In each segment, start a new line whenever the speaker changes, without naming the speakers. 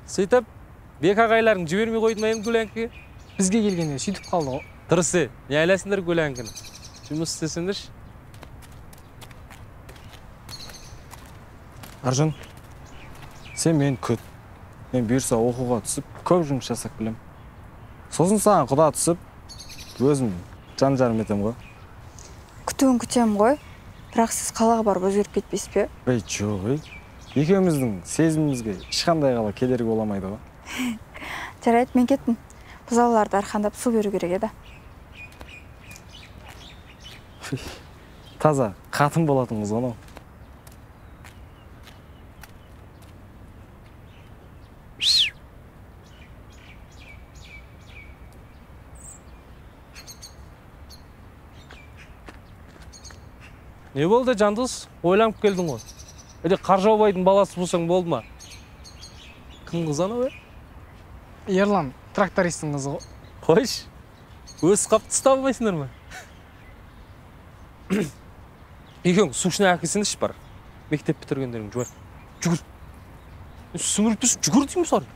Сөйтіп, бек ағайларың жібермей қойды ма енді гулянкіге?
Бізге келгенде сөйтіп қалды ғой.
Дұрыс, не айласыңдар гулянкіні? Жұмыс істесеңдерші.
Аржан, сен мені күт. Мен бұйырса оқуға түсіп, көп жұмыс жасап білем. Сосын саған құда түсіп, өзім жан жарым етем ғой.
Күтуін күтем ғой, бірақ сіз қалаға барып өзгеріп кетпейсіз бе?
Ей, жоқ, ей. Екеуміздің сезімімізге ешқандай қала кедергі бола алмайды ғой.
Жарайды, мен кеттім. Бұзауларды арқандап су беру керек еді.
Таза қатын болатын қыз ғой.
Не болды, Жандос? Ойланып келдің ғой. Әлде Қаржаубайдың баласы болсаң болды ма? Кім қыз анау, е?
Ерлан, трактористтің қызы ғой.
Қойшы, өз қапты ұста алмайсыңдар ма? Екеуің су ішіне әкелсеңдерші бар. Мектеп бітіргендерің жүгір. Жүгір. Сүміріп тұрсың, жүгір деймін саған.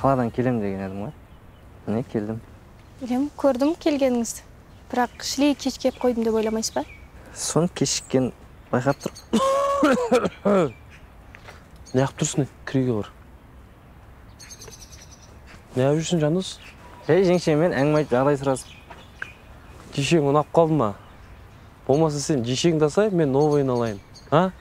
Қаладан келем деген едім ғой. Міне келдім.
Білем, көрдім келгеніңізді. Бірақ шілей кеш келіп қойдым деп ойламайсыз ба?
Соны кешіккен байқап тұр.
Неғып тұрсың, кіреге бар. Неғып жүрсің, Жандос?
Жай жеңшемен әңгіме айтып жағдай сұрасып.
Кешең ұнап қалды ма? Болмаса сен жешеңді асай, мен новыйын алайын. А?